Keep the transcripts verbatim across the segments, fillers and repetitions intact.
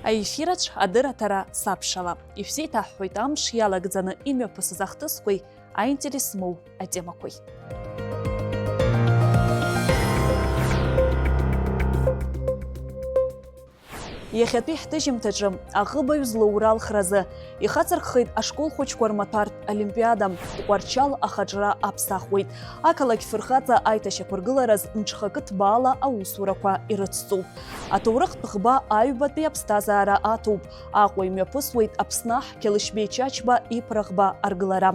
Аефираҿ адырраҭара сабшала. Ишәзеиҭаҳҳәоит амш иалагӡаны имҩаԥысыз ахҭысқәеи аинтерес змоу атемақәеи. Иахьатәи ҳҭыжьымҭаҿы аҟыбаҩ злоу уралхразы ихацырххеит ашкол хәыҷқәа рмаҭәартә олимпиада, Тҟәарчал ахаҿра аԥсахуеит. Ақалақь фырхаҵа аиҭашьақәыргылараз мҽхакы ҭбаала аусурақәа ирыцҵоуп. Аҭоурыхтә ӷба аҩбатәи аԥсҭазаара аҭоуп. Аҟәа имҩаԥысуеит Аԥсны аҳ Қьалышьбеи Чачба иԥра ӷба аргылара.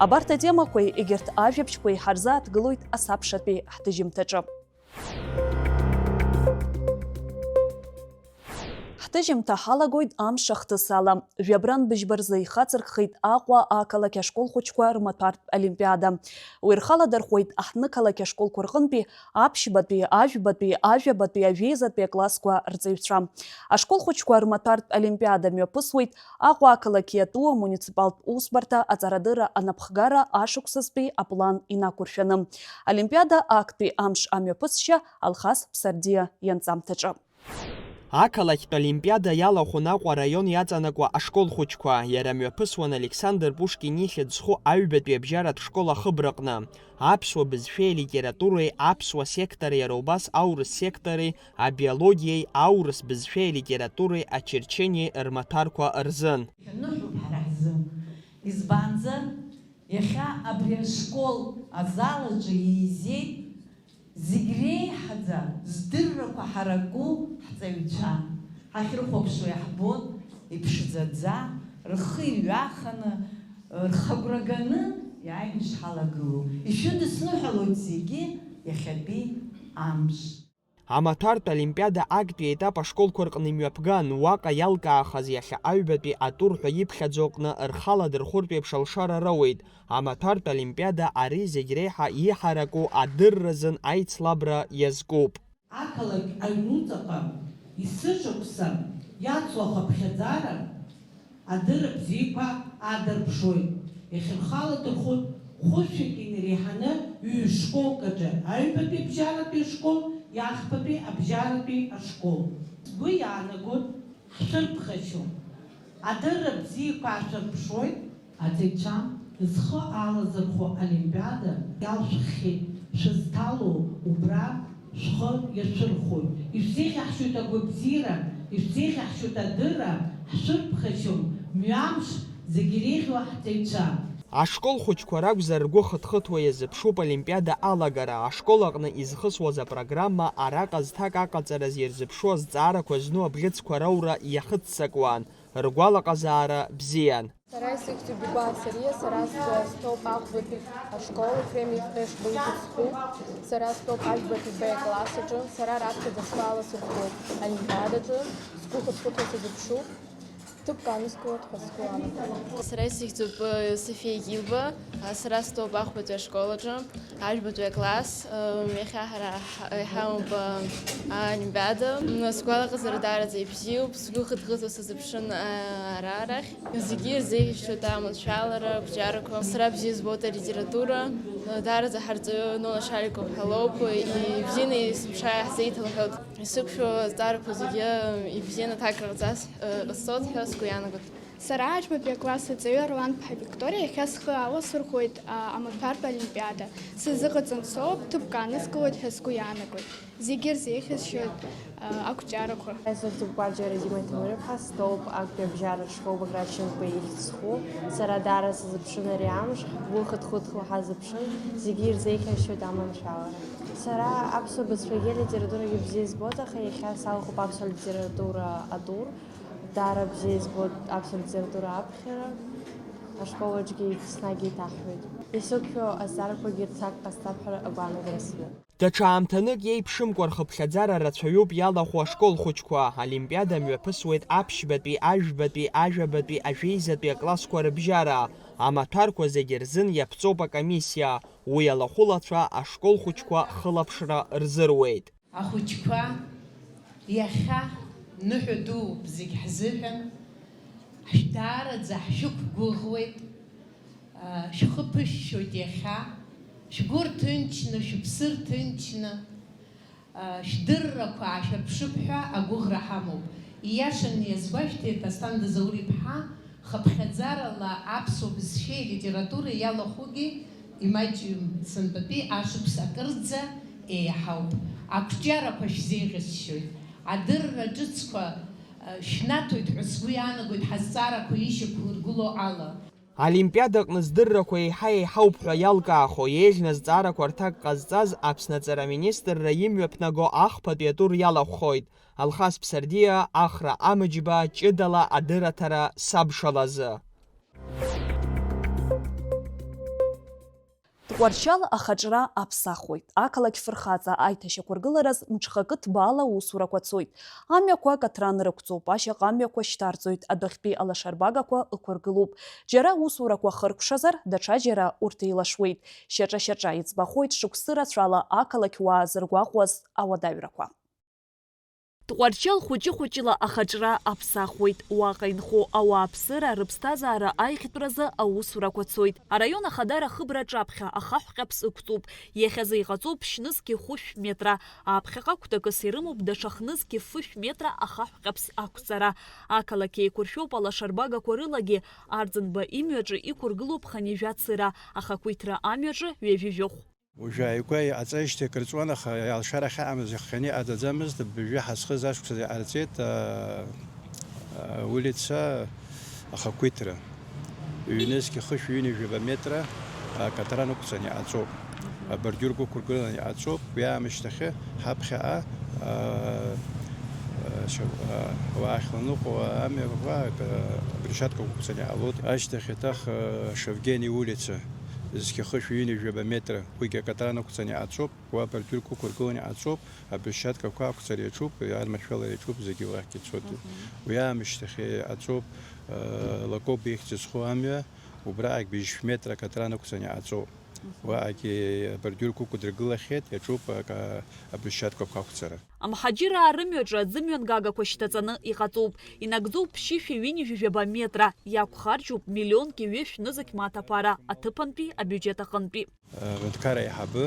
Абарҭ атемақәеи егьырҭ ажәабжьқәеи ҳарзааҭгылоит асабшатәи ҳҭыжьымҭаҿы. Ҳҭыжьымҭа ҳалагоит амш ахҭыс ала. Жәабран быжьба рзы ихацырххеит Аҟәа ақалақь ашкол хәыҷқәа рмаҭәартә олимпиада. Уи рхаладырхәуеит аҳҭнықалақь ашколқәа рҟынтәи аԥшьбатәи, ажәбатәи, ажәабатәи, ажәеизатәи аклассқәа рҵаҩцәа. Ашкол хәыҷқәа рмаҭәартә олимпиада мҩаԥысуеит Аҟәа ақалақь иатәу амуниципалтә усбарҭа аҵарадырра анапхгара ашықәсазтәи аплан инақәыршәаны. Олимпиада актәи амш амҩаԥысшьа Алхас Ԥсардиа ианҵамҭаҿы. Ақалақьтә олимпиада иалахәын Аҟәа араион иаҵанакуа ашкол хәыҷқәа. Иара мҩаԥысуан Александр Пушкин ихьӡ зху аҩбатәи абжьаратә школ ахыбраҟны. Аԥсуа бызшәеи алитературеи аԥсуа сектори, иара убас аурыс сектори, абиологиеи аурыс бызшәеи алитературеи Очерчениеи рмаҭәарқәа рзын. Ианыҳәоуп ҳара ҳзы. Избанзар, иахьа абри ашкол азал аҿы еизеит зегь реиҳаӡа здыррақәа ҳараку ҳҵаҩцәа. Ҳахьрыхәаԥшуа иаҳбон иԥшӡаӡа, рхы иҩаханы, рхы агәра ганы иааины ишҳалагылоу. Ишәыдысныҳәалоит зегьы иахьатәи амш. Амаҭәартә олимпиада актәи аетап ашколқәа рҟны имҩаԥган, уаҟа иалкаахаз иахьа аҩбатәи атур ҳәа иԥхьаӡо аҟны рхала дырхәыртә еиԥш алшара роуеит. Амаҭәартә олимпиада ари зегь реиҳа иҳараку адырразын аицлабра иазкуп. Ақалақь аҩнуҵаҟа есышықәса иацу ахыԥхьаӡара адырра бзиақәа аадырԥшуеит. Иахьырхала дырхәоит хәышәҩык инареиҳаны ҩ-школк аҿы, аҩбатәи абжьаратәи ашкол, иахԥатәи абжьаратәи ашкол. Сгәы иаанагоит, ҳшәырԥхашьо, адырра бзиақәа аашәырԥшуеит. Аҵаҩцәа зхы алазырхәо олимпиада иалшәххьеит, шәызҭало убра шәхы иашәырхәоит. Ишәзеиӷьаҳшьоит агәабзиара, ишәзеиӷьаҳшьоит адырра, ҳшәырԥхашьом мҩамш зегь иреиӷьу ҳҵаҩцәа. Ашкол хәыҷқәа ракәзар, ргәы хыҭхыҭуа иазыԥшуп олимпиада алагара. Ашкол аҟны изхысуаз апрограмма араҟа зҭак аҟаҵараз ирзыԥшу азҵаарақәа зну абӷьыцқәа роура иахыццакуан, ргәалаҟазаара бзиан. Сара исыхьӡуп Бигәаа Сариа, сара с-, стәоуп ахәбатәи ашкол, Ефрем ихәда ишколгьы схуп. Сара стәоуп ажәбатәи Б класс аҿы, сара раԥхьаӡа сгәы аласырхәуеит олимпиадаҿы, сгәы хыҭхыҭуа сазыԥшуп. Ҭыԥк аанызкылоит ҳәа сгәы иаанагоит. Сара исыхьӡуп, э, Софиа Гилба, а, сара стәоуп ахәбатәи ашкол аҿы, ажәбатәи акласс, э, иахьа ҳара ҳ-, иҳамоуп, э, аолимпиада. М, сгәалаҟазара даараӡа ибзиоуп, сгәы хыҭхыҭуа сазыԥшын, э, ара арахь. Зегьы ирзеиӷьасшьоит аманшәалара, ақәҿиарақәа. Сара бзиа избоит алитература, э, даараӡа ҳарҵаҩы Нона Шариков ҳәа лоуп, ибзианы есымша иаҳзеиҭалҳәоит. Исықәшәо азҵаарақәа зегьы ибзианы аҭак ҟарҵаз, э, ҟасҵоит ҳәа сгәы иаанагоит. Сара аџьматәи акласс аҵаҩы Арланԥҳа Викториа иахьа схы аласырхәуеит, а, амаҭәартә олимпиада. Сазыҟаҵан соуп, ҭыԥк аанызкылоит ҳәа сгәы иаанагоит. Зегьы ирзеиӷьасшьоит, а, ақәҿиарақәа. Исыхьӡуп Кәарҷиа Радима Ҭемыр-иԥҳа, стәоуп актәи абжьаратә школ Баграт Шьынқәба ихьӡ зху. Сара даара сазыԥшын ари амш, ҳгәы хыҭхыҭуа ҳазыԥшын, зегьы ирзеиӷьасшьоит аманшәалара. Сара аԥсуа бызшәагьы алитературагьы бзиа избоит, аха иахьа салахәуп аԥсуа литература атур. Даара бзиа избоит аԥсуа литература аԥхьара. Ашкол аҿгьы еснагь еиҭаҳҳәоит. Исықәшәо азҵаарақәагьы рҭак ҟасҵап ҳәа агәаанагара сымоуп. Даҽа аамҭанык иеиԥшымкәа рхыԥхьаӡара рацәаҩуп иалахәу ашкол хәыҷқәа. Олимпиада мҩаԥысуеит аԥшьбатәи, ажәбатәи, ажәабатәи, ажәеизатәи аклассқәа рыбжьара. Амаҭәарқәа зегьы рзын иаԥҵоуп акомиссиа. Уи алахәылацәа ашкол хәыҷқәа хылаԥшра рзыруеит. Ахәыҷқәа, иахьа ныҳәа дууп зегь ҳзыҳәан, ҳшәдаараӡа ҳшәықәгәыӷуеит, шәхы ԥышәшәоит иахьа, шәгәы рҭынчны, шәыԥсы рҭынчны, шәдыррақәа аашәырԥшып ҳәа агәыӷра ҳамоуп. Ииашаны иазгәашәҭеит Асҭанда Заур-иԥҳа, хыԥхьаӡарала аԥсуа бызшәеи алитературеи иалахәугьы имаҷҩым сынтәатәи ашықәс акырӡа еиҳауп. Ақәҿиарақәа шәзеиӷьасшьоит. Адырра ҿыцқәа, э, шәнаҭоит ҳәа сгәы иаанагоит ҳазҵаарақәа ишьақәыргыло ала. Олимпиадаҟны здыррақәа еиҳа еиҳауп ҳәа иалкаахо, еиӷьны азҵаарақәа рҭак ҟазҵаз Аԥсны аҵара аминистрра имҩаԥнаго ахԥатәи атур иалахәхоит. Алхас Ԥсардиа, Ахра Амыџьба, ҷыдала адырраҭара сабшалазы. Тҟәарчал ахаҿра аԥсахуеит. Ақалақь фырхаҵа аиҭашьақәыргылараз мҽхакы ҭбаала аусурақәа цоит. Амҩақәа акаҭран рықәҵоуп, ашьаҟа амҩақәа шьҭарҵоит, адәахьтәи алашарбагақәа ықәыргылоуп. Џьара аусурақәа хыркәшазар, даҽаџьара урҭ еилашуеит. Шьаҿа-шьаҿа иӡбахоит шықәсы рацәала ақалақь уаа зыргәаҟуаз ауадаҩрақәа. Тҟәарчал хәыҷы-хәыҷла ахаҿра аԥсахуеит. Уаҟа инхо ауааԥсыра рыԥсҭазаара аиӷьтәразы аусурақәа цоит. Араион ахадара ахыбра аҿаԥхьа ахаҳә ҟьаԥс ықәҵоуп. Иахьазы иҟаҵоуп шьнызқьи хәышә метра. Аԥхьаҟа гәҭакыс ирымоуп даҽа хнызқьи фышә метра ахаҳә ҟьаԥс ақәҵара. Ақалақь еиқәыршәоуп алашарбагақәа рылагьы. Арӡынба имҩаҿы иқәыргылоуп хынҩажәа цыра, ахақәиҭра амҩаҿы ҩажәи жәохә. Уажәы ааигәа иҟаҵеижьҭеи акыр ҵуан, аха алшара ахьаамыз ихҟьаны иҟанаҵаӡамызт, абыржәы ҳазхыз ашықәсазы иҟарҵеит, аа, аулица ахақәиҭра. Ҩнызқь хышә ҩынҩажәаба метра акаҭран ықәҵаны иҟаҵоуп. Абордиурқәа ықәыргыланы иҟаҵоуп, уи аамышьҭахьы ҳаԥхьаҟа, аа, шьа-, аа, уа ахьланыҟәо амҩақәа, аа, брусчаткақәа ықәҵаны иҟалоит. Ашьҭахь еиҭах, аа, Шевгени иулица. Зқьы хышә ҩынҩажәаба метра, уигьы акаҭран ықәҵаны иҟаҵоуп, уа абордиурқәа ықәыргыланы иҟаҵоуп, абрусчаткақәа ақәҵара иаҿуп, армаршәалара иаҿуп, зегьы уахьгьы ицоит. Мгм. Уи аамышьҭахь иҟаҵоуп, э, Лакоба ихьӡ зху амҩа, убраҟагь быжьшә метра акаҭран ықәҵаны иҟаҵоуп. Мгм. Уаҟагьы абордиурқәа ықәдыргылахьеит, иаҿуп ак-, абрусчаткақәа ақәҵара. Амҳаџьыраа рымҩаҿы аӡымҩангагақәа шьҭаҵаны иҟаҵоуп. Инагӡоуп ԥшьышәи ҩынҩажәи жәаба метра, иақәхарџьуп миллионки ҩышә нызқь мааҭ аԥара аҭыԥантәи абиуџьет аҟынтәи. Аҳәынҭқарра аиҳабы,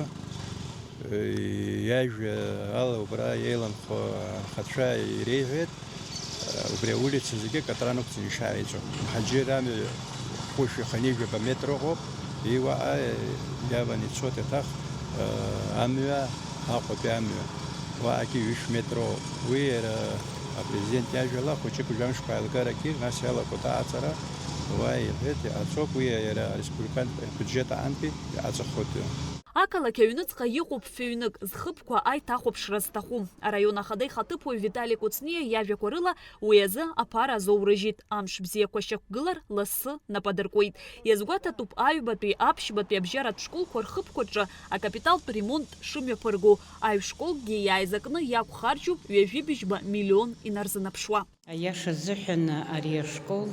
э, иажәа ала убра еиланхо анхацәа иреиҳәеит, э, убри аулица зегьы акаҭран ықәҵаны ишааиҵо. Амҳаџьыр амҩа хәышәи хынҩажәаба метра ыҟоуп, уи уаҟа, э, иаваны ицоит еиҭах, э, амҩа, Аҟәатәи амҩа. Уаҟагьы ҩышә метроуп. Уи иара апрезидент иажәала, хәыҷык жәамшқәа аилгарагьы, нас иалагоит аҟаҵара. Уа иҳәеит, иҟаҵоуп, уи иара ареспубликантә бюджет аҟынтәи иҟаҵахоит. Ақалақь аҩныҵҟа иҟоуп фыҩнык, зхыбқәа аиҭахәаԥшра зҭаху. Араион ахада ихаҭыԥуаҩ Витали Кәыҵниа иажәақәа рыла, уи азы аԥара азоурыжьит, амш бзиақәа шьақәгылар лассы нап адыркуеит. Иазгәаҭатәуп аҩбатәи аԥшьбатәи абжьаратә школқәа рхыбқәа рҿы акапиталтә ремонт шымҩаԥырго. Аҩ школкгьы иааизакны иақәхарџьуп ҩажәи быжьба миллион инарзынаԥшуа. Аиаша азыҳәан, ари ашкол,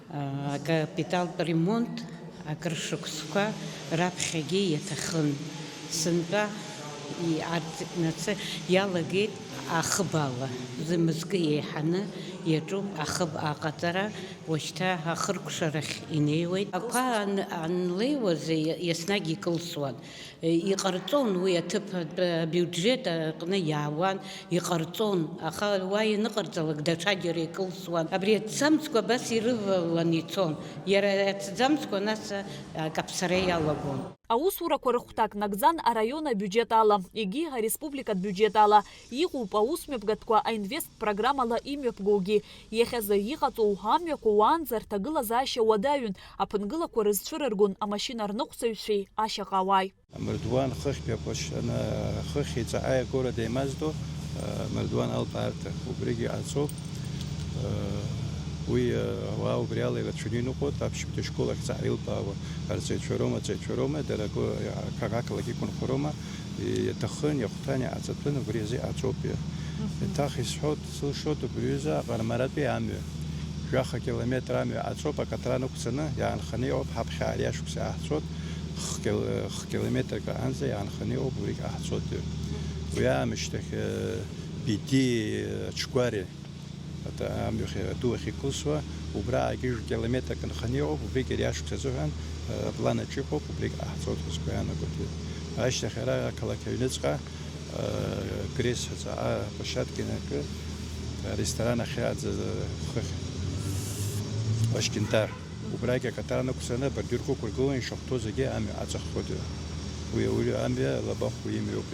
а, акапиталтә ремонт акыр шықәсқәа раԥхьагьы иаҭахын. Сынтәа и-, арҭ нацәа иалагеит ахыб ала. Зымызкы еиҳаны иаҿуп ахыб аҟаҵара, уажәшьҭа ахыркәшарахь инеиуеит. Ақәа ан-, анлеиуаз, иа-, еснагь икылсуан. Иҟарҵон уи аҭыԥ абиуџьет аҟны иаауан, иҟарҵон, аха уа ианыҟарҵалак даҽаџьара икылсуан. Абри аҭӡамцқәа абас ирывалан ицон. Иара аҭӡамцқәа нас акаԥсара иалагон. Аусурақәа рыхәҭак нагӡан араион абиуџьет ала, егьи ареспубликатә биуџьет ала. Иҟоуп аусмҩаԥгатәқәа аинвест программала имҩаԥгоугьы. Иахьазы иҟаҵоу амҩақәа уаанӡа рҭагылазаашьа уадаҩын, аԥынгылақәа рызцәырыргон амашьына рныҟәцаҩцәеи ашьаҟа ауааи. Амардуан хыхьтәи акәашаны, хыхь иҵаҟа агора деимаздо, амардуан албаарҭа, убригьы ҟаҵоуп. Уи ауаа убри ала ирацәаны иныҟәоит, аԥшьбатәи ашкол ахь ҵаҟа илбаауа арҵаҩцәа роума, аҵаҩцәа роума, дара акы, ақалақь иқәынхо роума, иаҭахын, иахәҭан, иҟаҵатәын, убри азы иҟаҵоуп. Мгм. Еиҭах исҳәоит, сылшоит убри аҩыза Аҟармаратәи амҩа. Жәаха километр амҩа ҟаҵоуп, акаҭран ықәҵаны иаанханы иҟоуп, ҳаԥхьа ари ашықәс иааҳҵоит, хә кил-, хә километрак аҟынӡа иаанханы иҟоуп, убригь ҟаҳҵоит. Уи аамышьҭахь, э, Беди, э, Ачгәари, ата-, амҩахь, аду ахь икылсуа, убраагьы жәа километрак нханы иҟоуп, убригь ари ашықәс азыҳәан, э, аплан аҿы иҟоуп, убригь ҟаҳҵоит ҳәа сгәы иаанагоит. Ашьҭахь ара ақалақь аҩныҵҟа Грес аҵаҟа аплощадка инаркны, Аресторан ахьаӡаз хыхь Лашькентар. Убрагь акаҭран ықәцаны абордиурқәа ықәыргыланы ишахәҭоу зегьы амҩа аҵаххоит. Уи ауаҩы амҩа лабахәуа имҩоуп.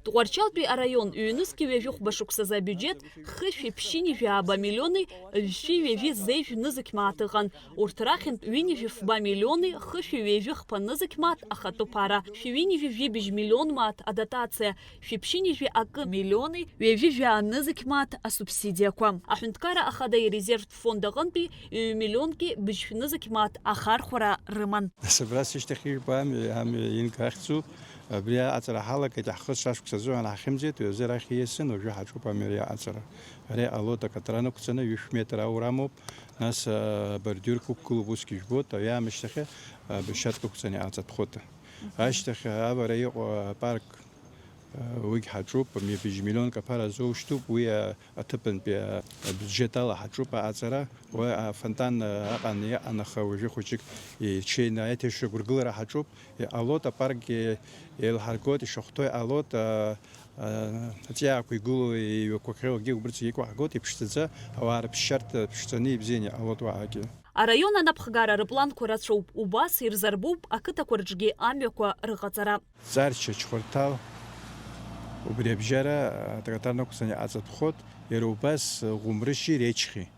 Тҟәарчалтәи араион ҩнызқьи ҩажәи хәба шықәсазы абиуџьеҭ хышәи ԥшьынҩажәи ааба миллиони жәшәи ҩажәи зеижә нызқь мааҭ ыҟан. Урҭ рахьынтә ҩынҩажәи фба миллиони хышәи ҩажәи хԥа нызқь мааҭ ахатәы ԥара, шәи ҩынҩажәи жәибжь миллион мааҭ адотациа, шәи ԥшьынҩажәи акы миллиони ҩажәи жәаа нызқь мааҭ асубсидиақәа. Аҳәынҭқарра Ахада ирезервтә фонд аҟынтәи ҩ-миллионки быжьшә нызқь мааҭ ахархәара рыман. Нас абра сышьҭахь ижәбо амҩа, амҩа инга ахьӡу, абри аҟаҵара ҳалагеит, ҳхы шықәса азыҳәан ҳахьымӡеит, уи азы арахь ииасын, уажәы ҳаҿуп амҩа ари аҟаҵара. Ари алота акаҭран ықәцаны ҩышә метр аура амоуп, нас, а, абордиурқәа ықәгылоуп, усгьы ижәбоит, аҩы аамышьҭахьы, а, брусчаткақәҵаны иҟаҵатәхоит. Ашьҭахь, а, авара иҟоу апарк, а, уигь ҳаҿуп, мҩабжь миллионк аԥара азоушьҭуп, уи, а, аҭыԥантәи, а, абиуџьеҭ ала ҳаҿуп аҟаҵара. Уи афонтан, а, аҟан иҟан, аха уажәы хәыҷык иҽеины аиҭашьра гәыргылара ҳаҿуп. Иҟалоит, апаркгьы еилҳаргоит, ишахәҭоу иҟалоит, а, а, аҵиаақәа игылоу иҩақәа ахьоугьы убырҭгьы иқәаҳгоит, иԥшӡаӡа, ауаа рыԥсшьарҭа ԥшӡаны ибзианы иҟалоит уаҟагьы. Араион анапхгара рыпланқәа рацәоуп, убас ирзарбуп ақыҭақәа рҿгьы амҩақәа рыҟаҵара. Ҵарча, Чхәарҭал, убри абжьара, а, акаҭран ықәҵаны иҟаҵатәхоит, иара убас, а, Ӷәымрышьи Речхи.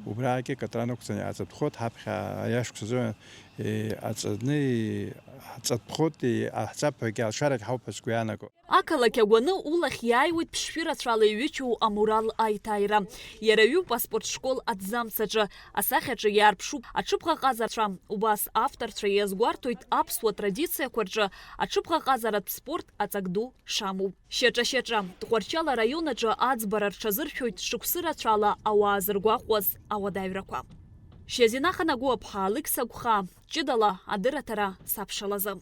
Убраагьы акаҭран ықәҵаны иҟаҵатәхоит, ҳаԥхьа ари ашықәс азы, е, аҵаны, ҳҵатәхоит, е, ҳҵап ҳәагьы алшарагь ҳауп ҳәа сгәы иаанаго. Ақалақь агәаны улахь иааиуеит ԥшшәы рацәала иҩычоу амурал аиҭаира. Иара ҩуп аспорт школ аҭӡамц аҿы, асахьаҿы иаарԥшуп аҽыбӷаҟазацәа. Убас авторцәа иазгәарҭоит аԥсуа традициақәа рҿы аҽыбӷаҟазаратә спорт аҵак ду шамоу. Шьаҿа-шьаҿа, Тҟәарчал араион аҿы аӡбара рҽазыршәоит шықәсы рацәала ауаа зыргәаҟуаз ауадаҩрақәа. Шьазина Ханагәыаԥҳа, Алықьса Гәхаа, ҷыдала адырраҭара саԥшалазы.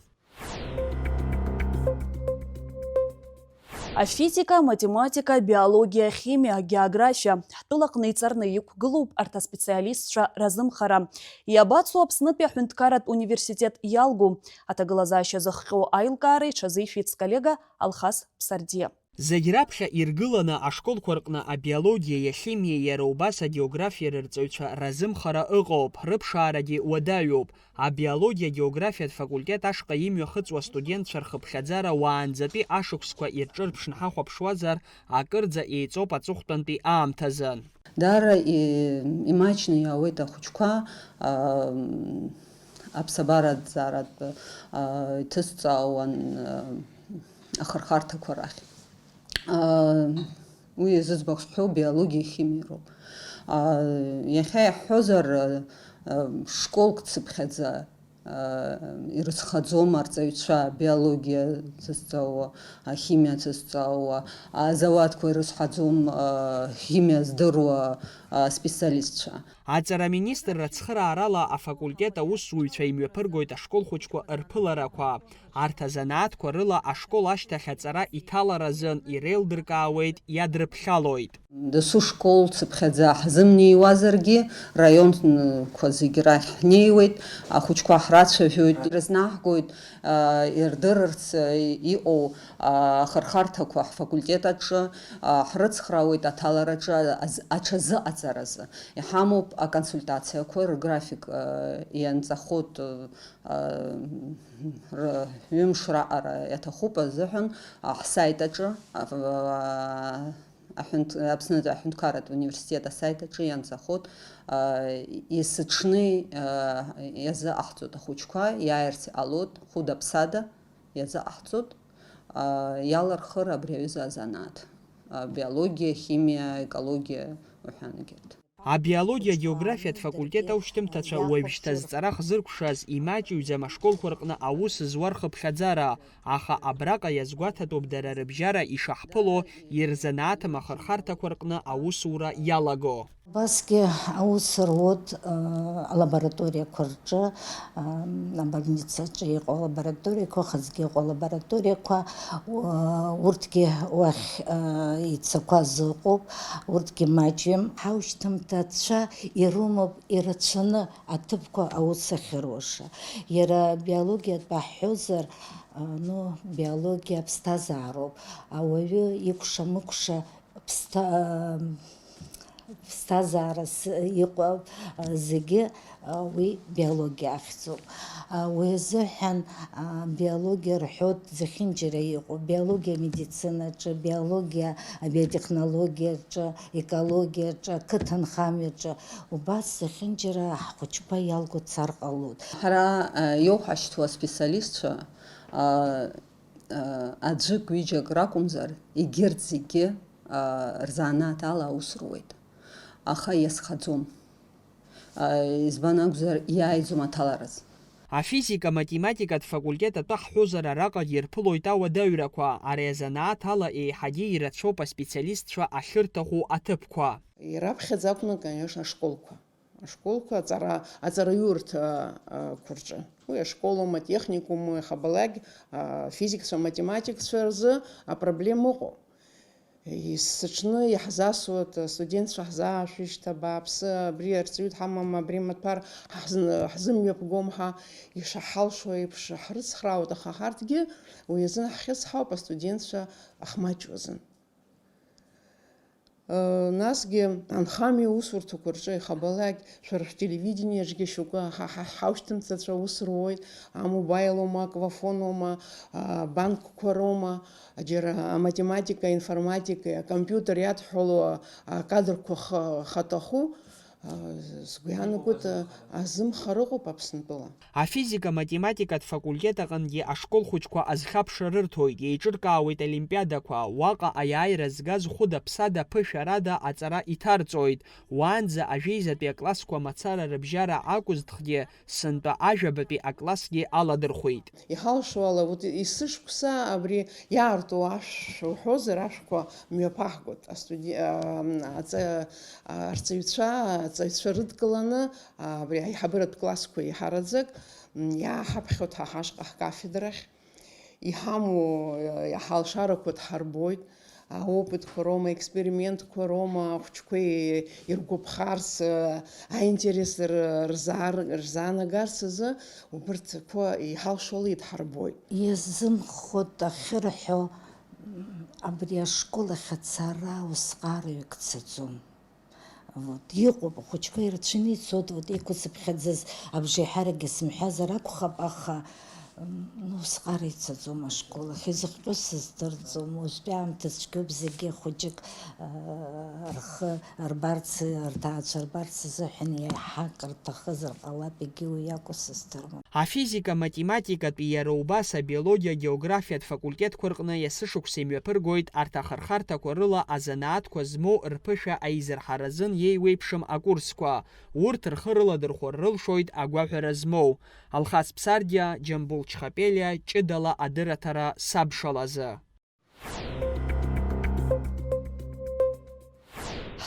Афизика, аматематика, абиологиа, ахимиа, агеографиа. Ҳтәылаҟны иҵарны иқәгылоуп арҭ аспециалистцәа разымхара. Иабацо Аԥснытәи аҳәынҭқарратә университет иалгу? Аҭагылазаашьа зыхҟьо аилкаара иҽазишәеит сколлега Алхас Ԥсардиа. Зегь раԥхьа иргыланы ашколқәа рҟны абиологиеи ахимиеи, иара убас агеографиеи рырҵаҩцәа разымхара ыҟоуп, рыԥшаарагьы уадаҩуп. Абиологиа-географиатә факультет ашҟа имҩахыҵуа астудентцәа рхыԥхьаӡара уаанӡатәи ашықәсқәа ирҿырԥшны ҳахәаԥшуазар, акырӡа еиҵоуп аҵыхәтәантәи аамҭазы. Даара и-, имаҷны иаауеит ахәыҷқәа, аа, аԥсабаратә, аа, иҭызҵаауан, аа, ахырхарҭақәа рахь. Аа, уи иазызбахә сҳәо биологиеи химиеи роуп. Аа, иахьа иаҳҳәозар, аа, школк цыԥхьаӡа, аа, ирызхаӡом арҵаҩцәа, биологиа зызҵаауа, ахимиа зызҵаауа, азауадқәа ирызҳаӡом, аа, химиа здыруа, аа, специалистцәа. Аҵара аминистрра ацхыраарала афакультет аусзуҩцәа имҩаԥыргоит ашкол хәыҷқәа рԥыларақәа. Арҭ азанааҭқәа рыла ашкол ашьҭахь аҵара иҭаларазын иреилдыркаауеит, иадрыԥхьалоит. Дасу школ цыԥхьаӡа ҳзымнеиуазаргьы, раионқәа зегь рахь ҳнеиуеит, ахәыҷқәа ҳрацәажәоит, ирызнаҳгоит, аа, ирдырырц, аа, иҟоу, аа, ахырхарҭақәа ҳфакультет аҿы, аа, ҳрыцхраауеит аҭалараҿы аз-, аҽазыҟаҵаразы. Иҳамоуп аконсультациақәа, рграфик, аа, ианҵахоит, аа, ры-, ҩымш раҟара иаҭахуп азыҳәан, аа, ҳсайт аҿы, аа, аҳәынҭ-, Аԥснытәи аҳәынҭқарратә университет асайт аҿы ианҵахоит, аа, есыҽны, аа, иазыҟаҳҵоит ахәыҷқәа, иааирц иҟалоит, хәыда-ԥсада иазыҟаҳҵоит, аа, иалырхыр абри аҩыза азанааҭ, аа, биологиа, химиа, екологиа уҳәан егьырҭ. Абиологиа-географиатә факультет аушьҭымҭацәа уажәшьҭа зҵара хзыркәшаз имаҷыҩӡам ашколқәа рҟны аус зуа рхыԥхьаӡара, аха абраҟа иазгәаҭатәуп дара рыбжьара ишаҳԥыло ирзанааҭым ахырхарҭақәа рҟны аусура иалаго. Убасгьы аус руот, э, алабораториақәа рҿы, э, абольницаҿы иҟоу алабораториақәа, хазгьы иҟоу алабораториақәа, у-, урҭгьы уахь, э, ицақәаз ыҟоуп, урҭгьы маҷҩым. Ҳаушьҭымҭацәа ирымоуп ирацәаны аҭыԥқәа аус ахьыруаша. Иара биологиатә баҳҳәозар, э, ну, биологиа ԥсҭазаароуп. Ауаҩы икәша-мыкәша ԥсҭа-, э, Ԥсҭазаарас иҟоу, а, зегьы, а, уи биологиа ахьӡуп. А, уи азыҳәан, а, биологиа рҳәоит зехьынџьара иҟоу, биологиа амедицинаҿы, биологиа абиотехнологиаҿы, екологиаҿы, ақыҭанхамҩаҿы, убас зехьынџьара ҳхәыҷқәа иалго дцар ҟалоит. Ҳара, а, иоуҳашьҭуа аспециалистцәа, а, а, аӡәык-ҩыџьак ракәымзар, егьырҭ зегьы, а, рзанааҭ ала аус руеит. Аха иазхаӡом. А, избан акәзар, иааиӡом аҭалараз. Афизика-математикатә факультет атәы ҳҳәозар, араҟагьы ирԥылоит ауадаҩрақәа, ари азанааҭ ала еиҳагьы ирацәоуп аспециалистцәа ахьырҭаху аҭыԥқәа. Ираԥхьаӡа акәны, конечно, ашколқәа. Ашколқәа аҵара, аҵараиурҭа, а, қәа рҿы. Уи ашколума, атехникумума, иахьабалак, а, физикцәа, математикцәа рзы апроблема ыҟоуп. Есыҽны иаҳзасуеит, астудентцәа ҳзаашәышьҭ, абааԥсы, абри арҵаҩы дҳамам, абри маҭәар ҳзын-, ҳзымҩаԥгом ҳәа, ишаҳалшо еиԥш ҳрыцхраауеит, аха ҳарҭгьы уи азын ҳхьысҳауп астудентцәа ахмаҷуазын. Насгьы анхамҩа усурҭақәа рҿы иахьабалак, шәара шәтелевидениаҿгьы шьоукы ҳа, ҳа, ҳаушьҭымҭацәа аус руеит, амобаилума, аквафонума, а, банкқәа роума, џьара аматематика, аинформатика, акомпиутер иадҳәалоу акадрқәа ха-, хаҭаху, а, сгәы иаанагоит, а, азымхара ыҟоуп Аԥснытәыла. Афизика-математикатә факультет аҟынгьы ашкол хәыҷқәа азхьаԥшра рырҭоит, еиҿыркаауеит олимпиадақәа, уаҟа аиааира згаз хәыда-ԥсада ԥышәарада аҵара иҭарҵоит. Уаанӡа ажәеизатәи аклассқәа мацара рыбжьара акәызҭгьы, сынтәа ажәабатәи аклассгьы аладырхәеит. Иҳалшо ала, вот есышықәса абри иаарту ашә уҳәозар, ашәқәа мҩаԥаҳгоит. Астуди-, а, аҵа-, арҵаҩцәа, аҵаҩцәа рыдкыланы, а, абри аиҳабыратә классқәа еиҳараӡак, м, иааҳаԥхьоит ҳа ҳашҟа ҳкафедрахь. Иҳамоу, а, иҳалшарақәа дҳарбоит. Аопытқәа роума, аекспериментқәа роума, ахәыҷқәа иргәаԥхарц, аинтерес р-, рзаар-, рзаанагарц азы убырҭқәа иҳалшо ала идҳарбоит. Иазымхот ахьырҳәо, абри ашкол ахь ацара усҟараҩык цаӡом. Вот, иҟоуп, ахәыҷқәа ирацәаны ицоит, вот, иқәыцыԥхьаӡаз абжеиҳаракгьы сымҳәазар акәхап, аха, м, усҟара ицаӡом ашкол ахь, изыхҟьо сыздырӡом, уажәтәи аамҭа цәгьоуп, зегьы хәыҷык, а, рхы рбарц, рҭаацәа рбарц азыҳәан еиҳа акыр рҭахызар ҟалап, егьи уи акәу сыздыруам. Афизика-математикатәи, иара убас абиологиа-географиатә факультетқәа рҟны есышықәса имҩаԥыргоит арҭ ахырхарҭақәа рыла азанааҭқәа змоу рԥышәа аизырҳаразын иеиуеиԥшым акурсқәа. Урҭ рхы рыладырхәыр рылшоит агәаҳәара змоу Алхас Ԥсардиа, Џьамбул Чхапелиа ҷыдала адырраҭара сабшалазы.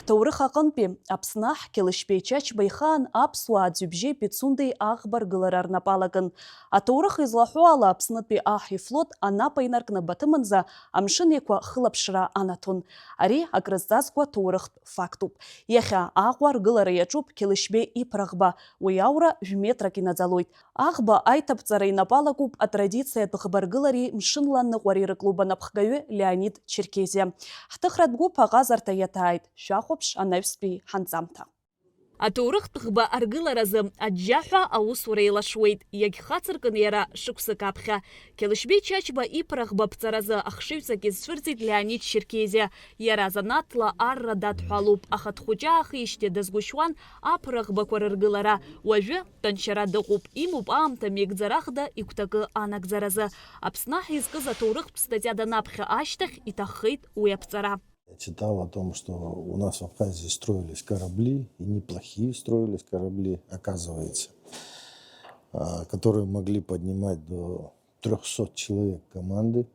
Ҳҭоурых аҟынтәи Аԥсны аҳ Қьалышьбеи Чачба ихаан аԥсуаа Аӡҩыбжьеи Пицундеи аӷба ргылара рнапы алакын. Аҭоурых излаҳәо ала, Аԥснытәи аҳ ифлот Анапа инаркны Баҭымынӡа Амшын Еиқәа хылаԥшра анаҭон. Ари акрызҵазкуа ҭоурыхтә фактуп. Иахьа Аҟәа аргылара иаҿуп Қьалышьбеи иԥраӷба, уи аура жәметрак инаӡалоит. Аӷба аиҭаԥҵара инапы алакуп атрадициатә ӷбаргылареи мшынла аныҟәареи рыклуб анапхгаҩы Леонид Черкезиа. Ҳҭыхратә гәыԥ аҟазарҭа иаҭааит, шәахәаԥш анаҩстәи ҳанҵамҭа. Аҭоурыхтә ӷба аргыларазы аџьџьаҳәа аусура еилашуеит, иагьхацыркын иара шықәсык аԥхьа. Қьалышьбеи Чачба иԥраӷба аԥҵаразы ахшыҩҵак изцәырҵит Леонид Черкезиа. Иара занааҭла арра дадҳәалоуп, аха дхәыҷаахижьҭеи дазгәышьуан аԥраӷбақәа рыргылара. Уажәы тәанчара дыҟоуп, имоуп аамҭа меигӡарахда игәҭакы анагӡаразы. Аԥсны аҳ изкыз аҭоурыхтә статиа данаԥхьа ашьҭахь иҭаххеит уи аԥҵара. Я читал о том, что у нас в Абхазии строились корабли, и неплохие строились корабли, оказывается, а, которые могли поднимать до трёхсот человек команды,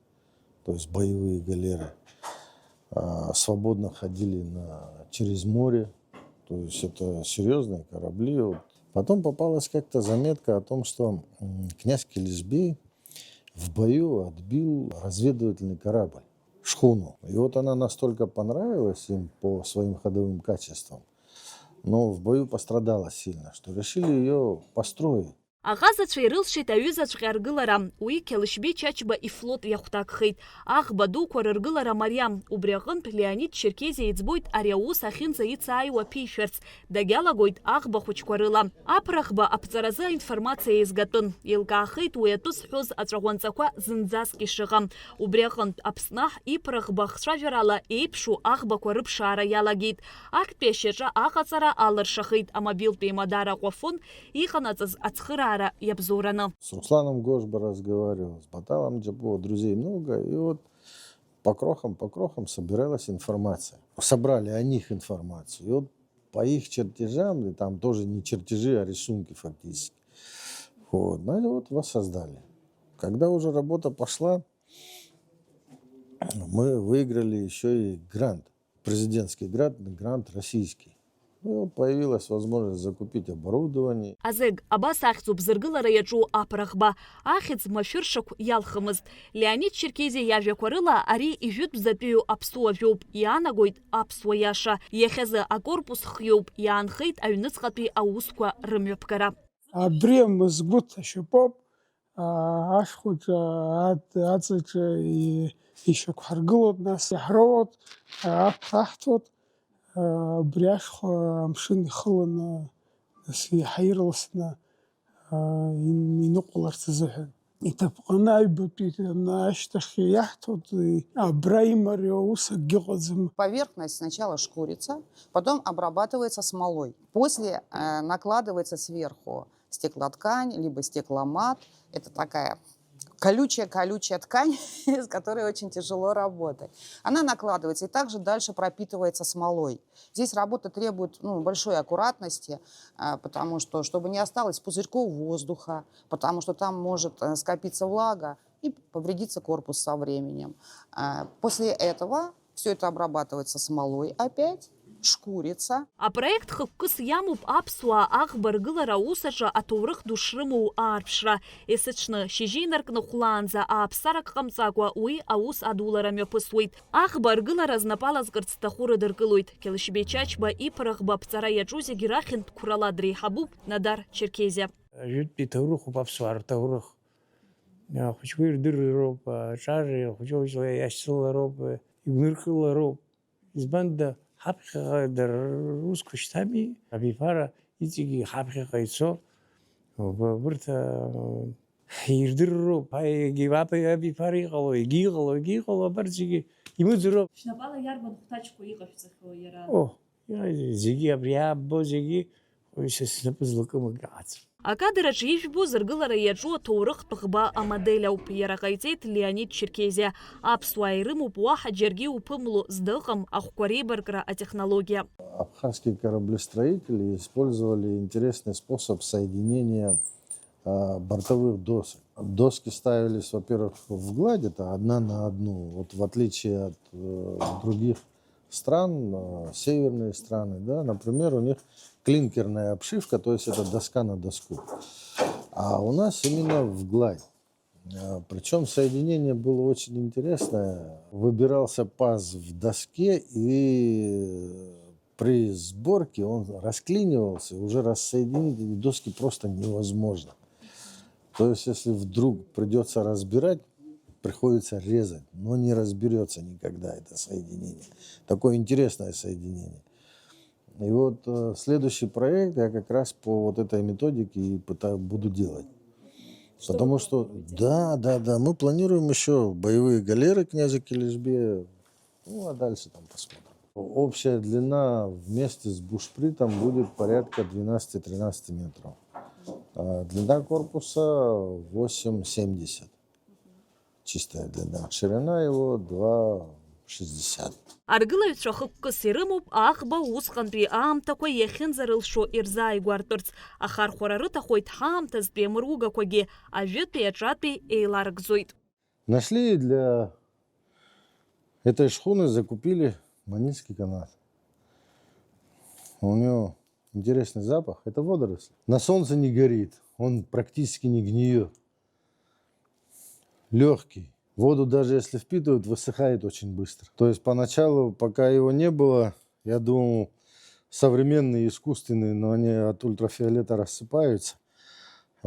то есть боевые галеры, а, свободно ходили на, через море, то есть это серьёзные корабли. Вот. Потом попалась как-то заметка о том, что, м, князь Келешбей в бою отбил разведывательный корабль, шхуну. И вот она настолько понравилась им по своим ходовым качествам, но в бою пострадала сильно, что решили её построить. Аҟазацәа ирылшеит аҩызаҵәҟьа аргылара, уи Қьалышьбеи Чачба ифлот иахәҭакхеит. Аӷба дуқәа рыргылара мариам, убри аҟынтә Леонид Черкезиа иӡбоит ари аус ахьынӡаицааиуа ԥишәарц, дагьалагоит аӷба хәыҷқәа рыла. Аԥраӷба аԥҵаразы аинформациа еизгатәын, еилкаахеит уи атәы зҳәоз аҵәаӷәанҵақәа зынӡаск ишыҟам. Убри аҟынтә Аԥсны аҳ иԥраӷба ахцәажәарала еиԥшу аӷбақәа рыԥшаара иалагеит. Актәи ашьаҿа аҟаҵара алыршахеит амобилтә еимадара Аҟәафон иҟанаҵаз ацхыраара иабзоураны. С Русланом Гожба разговаривал, с Баталом Джапова, друзей много, и вот по крохам, по крохам собиралась информация. Собрали о них информацию. И вот по их чертежам, и там тоже не чертежи, а рисунки фактически. Вот, ну и вот воссоздали. Когда уже работа пошла, мы выиграли еще и грант, президентский грант, грант российский. Ну, и вот появилась возможность закупить оборудование. Азег, абас ахьӡуп зыргылара иаҿу аԥраӷба. Ахьӡ машәыршақә иалхымызт. Леонид Черкезиа иажәақәа рыла, ари ижәытәӡатәиу аԥсуа жәоуп, иаанагоит аԥсуа иаша. Иахьазы акорпус хиоуп, иаанхеит аҩныҵҟатәи аусқәа рымҩаԥгара. Абри амызгәыҭ ашьапоуп, аа, ашәхәаҿы, ад-, аҵаҿы и-, ишьақәҳаргылоит, нас иаҳроуоит, аа, аԥҭа аҳҭоит, аа, абри ашәхәа амшын ихыланы, нас иаҳа ирласны, аа, ин-, иныҟәаларц азыҳәан. Иҭаԥҟаны аҩбатәи ашьҭахь иаҳҭоит, и-, абра имариоу ус акгьы ыҟаӡам. Поверхность сначала шкурится, потом обрабатывается смолой. После, э, накладывается сверху стеклоткань, либо стекломат. Это такая колючая-колючая ткань, с которой очень тяжело работать. Она накладывается и также дальше пропитывается смолой. Здесь работа требует, ну, большой аккуратности, а, потому что, чтобы не осталось пузырьков воздуха, потому что там может, э, скопиться влага и повредиться корпус со временем. А, после этого всё это обрабатывается смолой опять, шкурится. Апроект хықәкыс иамоуп аԥсуаа аӷба ргылара аус аҿы аҭоурых ду шрымоу аарԥшра. Есыҽны, шьыжьы инаркны хәлаанӡа ааԥсарак ҟамҵакәа уи аус адулара мҩаԥысуеит. Аӷба ргылара знапы алазкырц зҭаху рыдыркылоит. Қьалышьбеи Чачба иԥраӷба аԥҵара иаҿу зегьы рахьынтә қәрала дреиҳабуп Надар Черкезиа. Ажәытәтәи ҭоурыхуп аԥсуаа рҭоурых. Ахәыҷқәа ирдыруа роуп, аҿар хәыҷы-хәыҷла иашьцылароуп, игәныркылароуп. Избанда, ҳаԥхьаҟа дара русқәа шьҭами, абиԥара иҵегьы ҳаԥхьаҟа ицо, уб-, убырҭ, а, ирдыруа роуп, а, егьи аб-, абиԥара иҟало, егьи иҟало, егьи иҟало, абарҭ зегьы имыӡырҩроуп. Шәнапала иарбан хәҭаҷқәа иҟашәҵахьоу иара? О, иа-, зегьы абри иаабо зегьы Уи са снапы злакым акы ыҟаӡам. Акадр аҿы ижәбо зыргылара иаҿу аҭоурыхтә ӷба амодель ауп, иара ҟаиҵеит Леонид Черкезиа. Аԥсуаа ирымоуп уаҳа џьаргьы иуԥымло зда ыҟам ахәқәа реибаркра атехнологиа. Абхазские кораблестроители использовали интересный способ соединения, а, бортовых досок. Доски ставились, во-первых, в гладь, это одна на одну, вот в отличие от, э, других стран, э, северные страны, да, например, у них клинкерная обшивка, то есть это доска на доску. А у нас именно в гладь. Э, причём соединение было очень интересное. Выбирался паз в доске, и при сборке он расклинивался, и уже рассоединить эти доски просто невозможно. То есть, если вдруг придётся разбирать, приходится резать, но не разберётся никогда это соединение. Такое интересное соединение. И вот, э, следующий проект я как раз по вот этой методике и пыта-, буду делать. Что вы планируете делать? Потому что, да, да, да, мы планируем ещё боевые галеры князя Келешбе, ну, а дальше там посмотрим. Общая длина вместе с бушпритом будет порядка двенадцати-тринадцати метров. А длина корпуса восемь семьдесят. Чистая длина. Ширина его два шестьдесят. Аргылаҩцәа хықәкыс ирымоуп аӷба усҟантәи аамҭақәа иахьынӡарылшо ирзааигәартәырц. Ахархәара рыҭахоит ҳаамҭазтәи амыругақәагьы, ажәытәи аҿатәи еиларгӡоит. Нашли для этой шхуны, закупили манинский канат. У него интересный запах. Это водоросль. На солнце не горит. Он практически не гниёт. Лёгкий. Воду даже если впитывает, высыхает очень быстро. То есть поначалу, пока его не было, я думал, современные, искусственные, но они от ультрафиолета рассыпаются.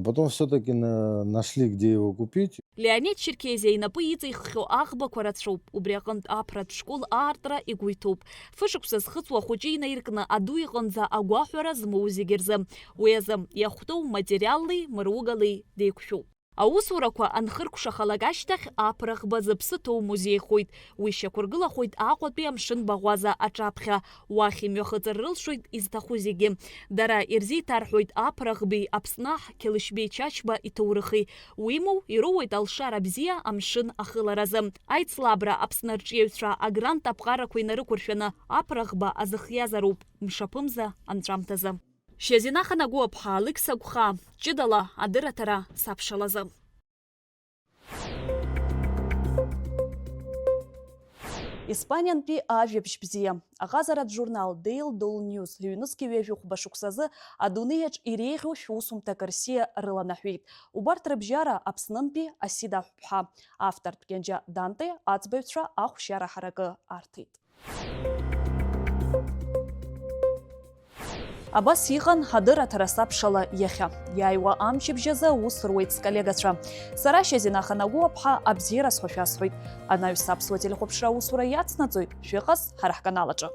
Потом всё-таки на-, нашли, где его купить. Леонид Черкезиа инапы иҵиххьоу аӷбақәа рацәоуп, убри аҟынтә аԥратә школ аартра игәы иҭоуп. Фышықәса зхыҵуа ахәыҷы инаиркны аду иҟынӡа агәаҳәара змоу зегьы рзы. Уи азы иахәҭоу материаллеи мыругали деиқәшәоуп. Аусурақәа анхыркәшахалак ашьҭахь аԥра ӷба зыԥсы ҭоу музеихоит. Уи шьақәыргылахоит Аҟәатәи амшын баӷәаза аҿаԥхьа. Уахь имҩахыҵыр рылшоит изҭаху зегьы. Дара ирзеиҭарҳәоит аԥра ӷбеи Аԥсны аҳ Қьалышьбеи Чачба иҭоурыхи. Уимоу, ироуеит алшара бзиа амшын ахыларазы. Аицлабра Аԥсны арҿиаҩцәа агрант аԥҟарақәа инарықәыршәаны аԥра ӷба азыхиазароуп, мшаԥымза анҵәамҭазы. Шьазина Ханагәыаԥҳа, Алықьса Гәхаа, ҷыдала адырраҭара сабшалазы. Испаниантәи ажәабжь бзиа. Аҟазаратә журнал Daily Dol News ҩнызқьи ҩажәи хәба шықәсазы адунеиаҿ иреиӷьу шәусумҭак рсиа рыланаҳәеит. Убарҭ рыбжьара Аԥснынтәи Асида Аҳәԥҳа, автортә Кьанџьа Данте аӡбаҩцәа ахәшьара ҳаракы арҭеит. Абас иҟан адырраҭара сабшала иахьа. Иааиуа амчыбжь азы аус руеит сколлегацәа. Сара Шьазина Ханагәыаԥҳа абзиара сҳәо шәасҳәоит. Анаҩс аԥсуа телехәаԥшра аусура иацнаҵоит. Шәыҟаз ҳара ҳканал аҿы.